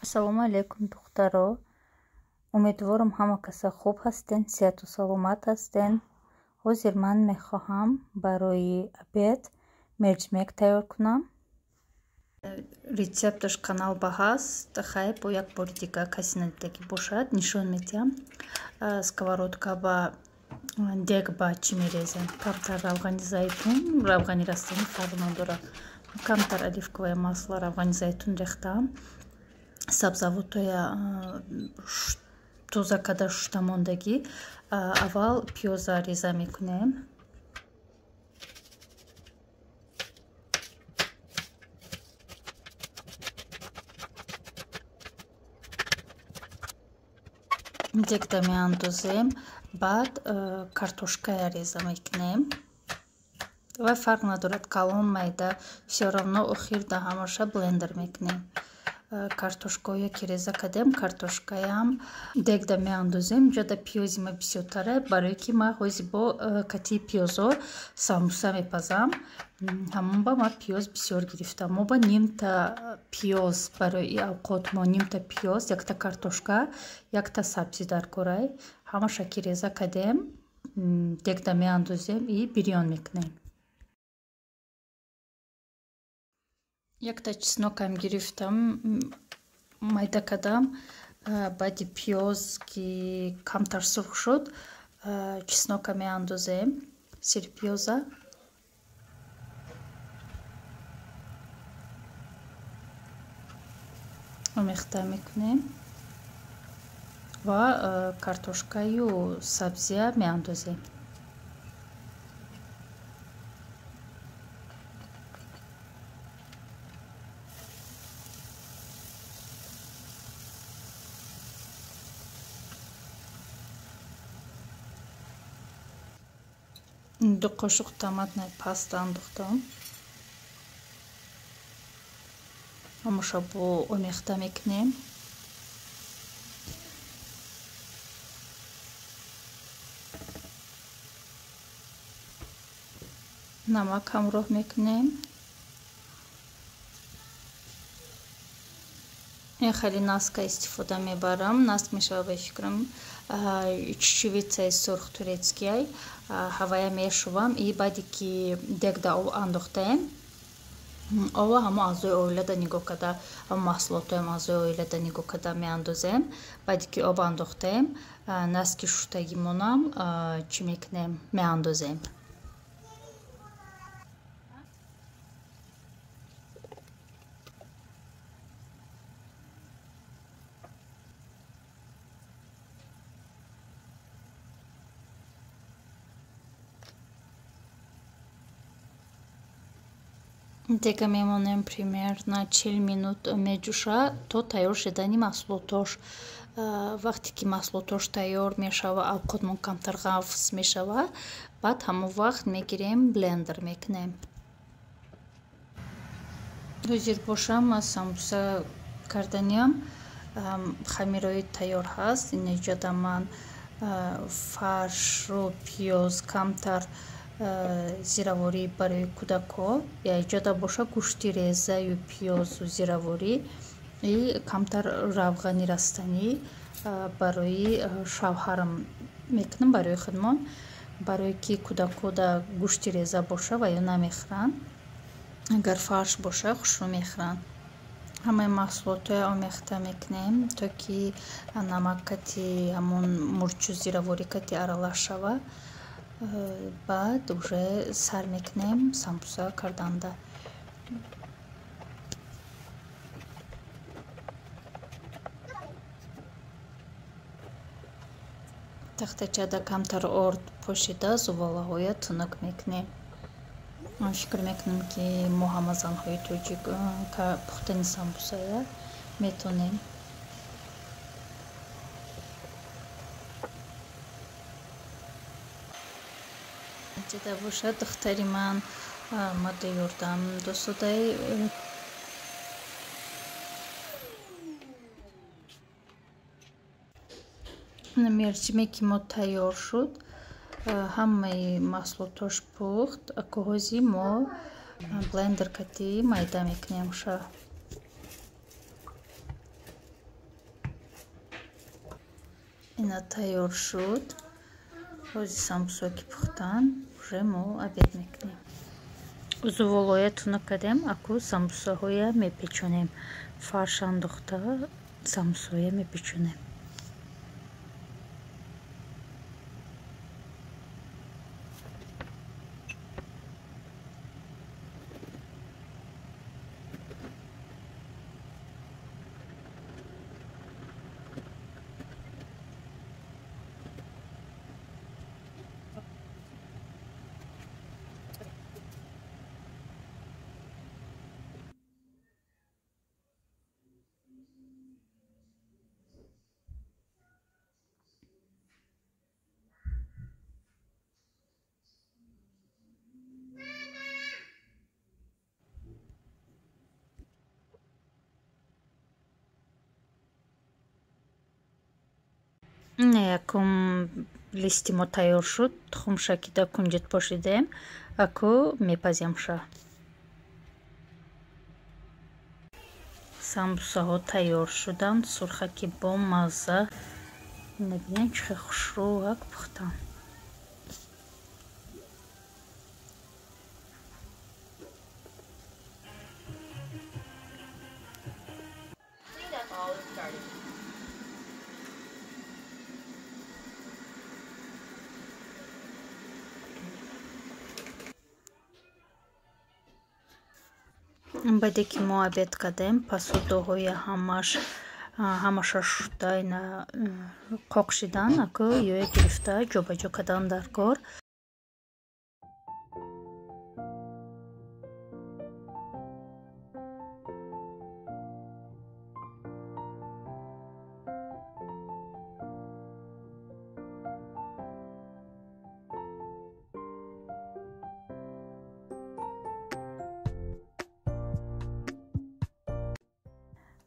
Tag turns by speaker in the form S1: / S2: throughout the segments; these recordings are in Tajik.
S1: Ассалому алайкум, духтаро. Умедворам, ҳама каса хуб ҳастен, сиҳату саломат ҳастен. Ҳозир ман мехоҳам барои обед мерҷмек тайёр кунам. Рецепташ канал ба ҳаст. Хай, бо як бори дига касе надидагӣ бошад, нишон медиҳам. Сковородка ба, дег ба чӣ мерезем? Камтар равғани зайтун, равғани растанӣ фарқ надорад. Камтар оливковое масло, равғани зайтун рехтам. Сабзавотоя тоза карда шушта мондагӣ. Аввал пиёза реза мекунем. Дегда меандозем, баъд картошкая реза мекунем. Вай фарқ надорад, калон, майда, всё равно охир да ҳамаша блендер мекунем. Картошкое ки реза кардем, картошкаям дегда меандозем. Ҷода пиёзи ма бисёртара, барое ки ма ҳози бо катии пиёзо самбуса мепазам. Ҳамон ба ма пиёз бисёр гирифтам. Мо ба нимта пиёз барои авқот, мо нимта пиёз, якта картошка, якта сабзӣ дар корай. Ҳамаша ки реза кардем, дегда меандозем и бирён мекунем. Якта чеснокам гирифтам, майда кардам. Баъди пиёз ки камтар сурх шуд, чеснока меандозем сири пиёза. Омехта мекунем ва картошкаю сабзия меандозем. 2 қошуқ томатная паста андохтам. Ҳамаша бо омехта мекунем. Намак ҳамроҳ мекунем. Ин хеле наска истифода мебарам. Наск мешава, ба фикрам, чечевицаи сурх, турецкияй. Ҳавая мешувам и баъде ки дегда об андохтаем, ова ҳамо аъзои оилада нигоҳ карда, ҳамо маҳсулотоям аъзои оилада нигоҳ карда меандозем. Баъде ки об андохтаем, наски шуштагимонам чӣ мекунем? Меандозем. Дега мемонем, примерно 40 минут меҷӯша то тайёр шудани маҳсулотош. Вақте ки маҳсулотош тайёр мешава, авқотмон камтар ғафз мешава, баъд ҳамон вақт мегирем, блендер мекунем. Ҳозир бошам, ман самбуса карданиам, хамирои тайёр ҳаст. Инҷода ман фаршу пиёз, камтар зираворӣ барои кӯдакҳо, иҷода боша гӯшти резаю пиёзу зираворӣ и камтар равғани растанӣ барои шавҳарам мекунам, барои худмон, барое ки кӯдакҳо да гӯшти реза боша ва ё намехӯранд, агар фарш боша, хушрӯ мехӯранд. Ҳамаи маҳсулотҳоя омехта мекунем, то ки намак кати ҳамон мурчу зираворӣ кати аралаш шава. Баъд уже сар мекунем самбуса карданда. Тахтачада камтар орд пошида, зуволаҳоя тунук мекунем. Ман фикр мекунам, ки мо ҳама занҳои тоҷик пухтани самбусая метонем. Ҷида бошад, духтари ман мада ёрдам досудай. Мерҷиме ки мо тайёр шуд, ҳамаи маҳсулотош пухт. Акоҳози мо блендер кати майда мекунем ша. Ина тайёр шуд. Ҳози самбусо ки пухтан, уже мо обед мекунем. Зуволоя тунук кардем, аку самбусаҳоя мепечонем. Фарш андохта самбусаҳоя мепечонем. Якум листи мо тайёр шуд. Тухмша ки да кунҷит пошидем, аку мепаземша. Самбусаҳо тайёр шуданд, сурхаки бо мазза. Набинед, чӣ хел хушрӯак пухтанд. Баъде ки мо обед кардем, посудоҳоя ҳамаша шуда ина қоқ шидан, аку ёя гирифта ҷобаҷо кардан дар кор.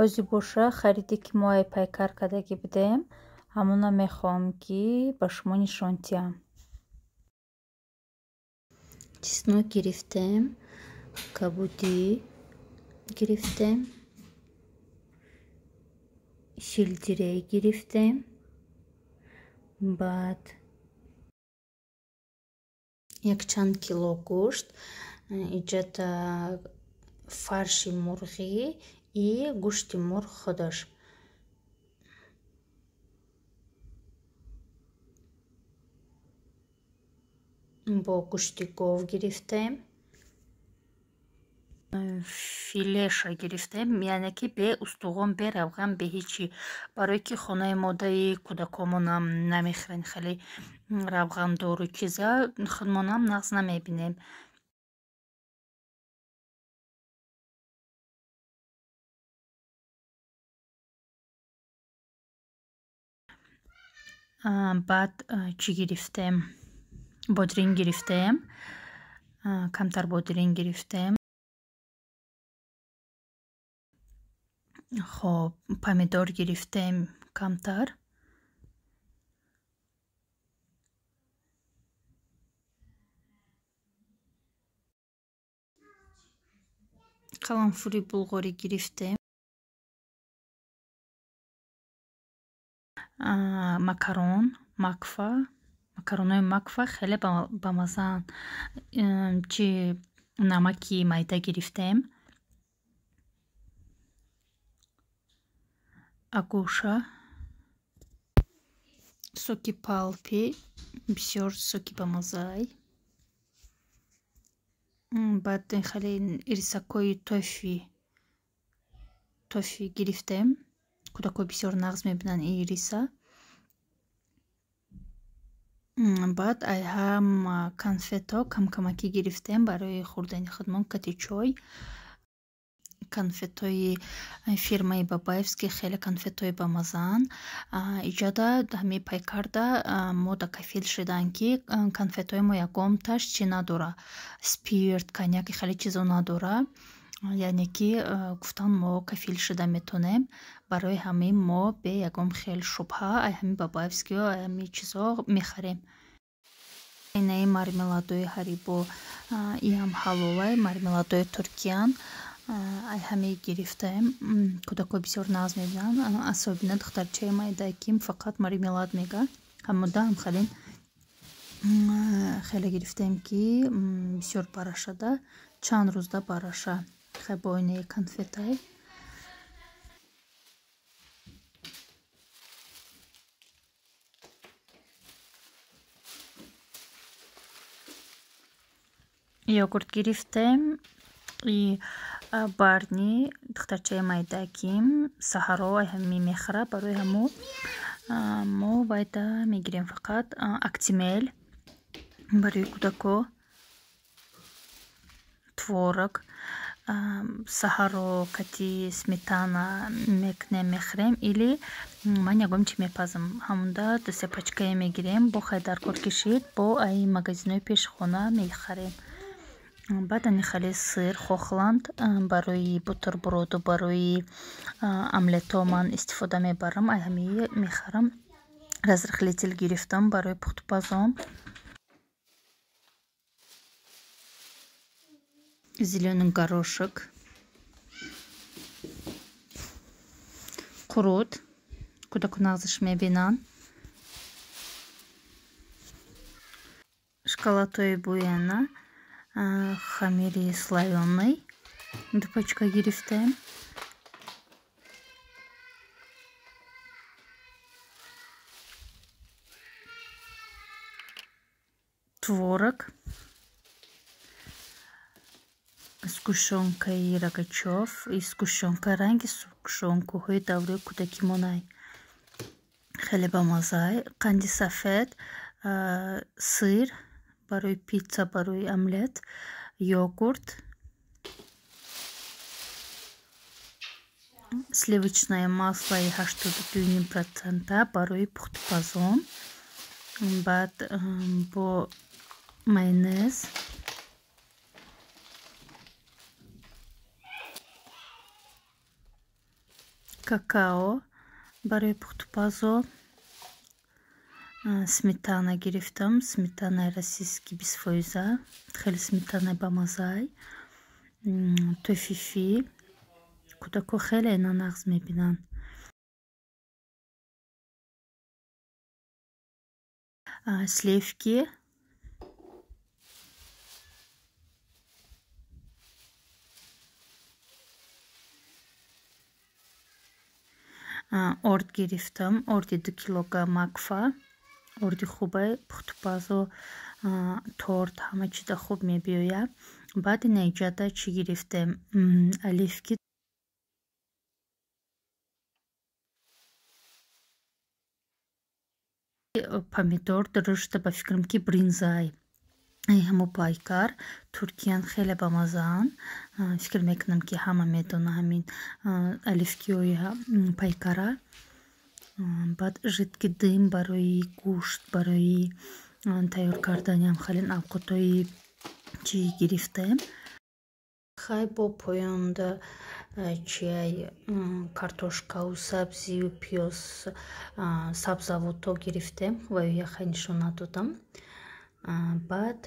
S1: Ҳози боша хариде ки мо ай пайкар кардагӣ будем, ҳамона мехоҳам ки ба шумо нишон диҳам. Чеснок гирифтем, кабудӣ гирифтем, сельдерей гирифтем, баъд якчанд кило гӯшт, иҷата фарши мурғӣ и гӯшти мурғ худаш. Бо гӯшти гов гирифтем, филеша гирифтем, яъне ки бе устуғон, бе равған, бе ҳечи. Барое ки хонаи модаи кӯдакомонам намехӯранд хеле равғандору чиза, худмонам нағз намебинем. Баъд чӣ гирифтем? Бодринг гирифтем, камтар бодринг гирифтем. Хоб, помидор гирифтем камтар. Қаламфури булғорӣ гирифтем. Макарон Макфа, макаронҳои Макфа хеле бамаззаанд. Чи намаки майда гирифтем. Агуша, соки палпи, бисёр соки бамаззаай. Баъд хеле ирисакҳои тофи гирифтем. Кӯдакҳо бисёр нағз мебинанд ин ириса. Баъд ай ҳама конфетҳо камкамакӣ гирифтем барои хӯрдани худмон кати чой. Конфетҳои фирмаи Бабаевский хеле конфетҳои бамаззаанд. Иҷода ҳамин пайкарда мо да кафил шуданд, ки конфетҳои мо ягонташ чӣ надора, спирт, коньяк, хеле чизо надора. Яъне ки гуфтан мо кафил шуда метонем. Барои ҳамин мо бе ягон хел шубҳа ай ҳамин Бабаевскиҳо, ай ҳамин чизҳо мехарем. Инаи мармеладои Ҳарибо, иам ҳалолай, мармеладои туркиян. Ай ҳамаи гирифтаем. Кӯдакҳо бисёр нағз мебинанд, особенно духтарчаи майдаким фақат мармелад мега. Ҳамуда ҳамхелин хеле гирифтаем, ки бисёр барашада, чанд рӯзда бараша. Хай, бо инаи конфетай. Йогурт гирифтем и Барни, духтарчаи майдаким, саҳаро ҳами мехӯра, барои ҳамо мо вайда мегирем фақат Актимель барои кӯдако, творог саҳаро кати сметана мекунем, мехӯрем, или ман ягон чи мепазам. Ҳамонда ду-се пачкае мегирем, бо хай даркор кишид, бо ай магазинҳои пеши хона мехарем. Баъд ани хеле сыр Хохланд барои бутерброду, барои омлето ман истифода мебарам, ай ҳамии мехарам. Разрыхлитель гирифтам барои пухтупазом. Зелёный горошек, қурут, кӯдаку нағзаш мебинанд. Шоколадҳои Буэна, хамири слоёный ду пачка гирифтем. Творог, сгущёнкаи Рогачёв и сгущёнка, ранги сгущёнкаҳои давраи кӯдакимонай, хеле бамаззай. Қанди сафед, сыр барои питса, барои омлет, йогурт, сливочное маслои 82,5 процента барои пухтупазон. Баъд бо майонез, какао барои пухтупазо, сметана гирифтам, сметанаи российский 20 фоиза, хеле сметанаи бамаззай. Тофифи, кӯдакҳо хеле ина нағз мебинанд. Сливки, орд гирифтам, орди 2 килога Макфа, орди хубе, пухтупазу, торт, ҳама чиза хуб мебиёяд. Баъди наиҷада чӣ гирифтем? Оливки, помидор, дурушта, ба фикрам, ки бринзай, ҳамо Пайкар, туркиян, хеле бамаззаанд. Фикр мекунам, ки ҳама медона ҳамин оливкиҳои Пайкара. Баъд жидкий дым барои гӯшт, барои тайёр кардани ҳамхелин авқотҳои чӣ гирифтем. Хай, бо поёнда чиай, картошкаву сабзию пиёз, сабзавото гирифтем ва яхай нишон надодам. Баъд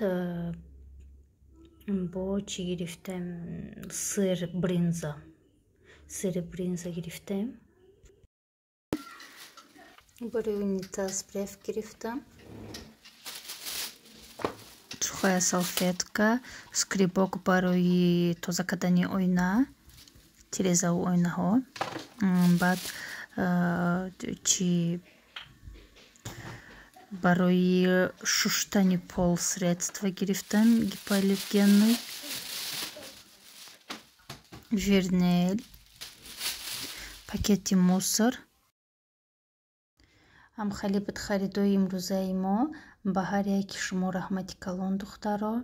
S1: бо чӣ гирифтем? Сыр бринза, сыри бринза гирифтем. Барои унитаз Бреф гирифтам, сухая салфетка, скребок барои тоза кардани оина, тирезаву оинаҳо. Баъд чи, барои шуштани пол средство гирифтам, гипоаллергенный, Вернель, пакети мусор. Ҳамхеле буд харидои имрӯзаи мо. Ба ҳар яки шумо раҳмати калон, духтаро.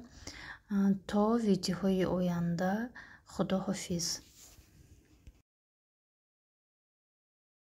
S1: То видеоҳои оянда, худо ҳофиз.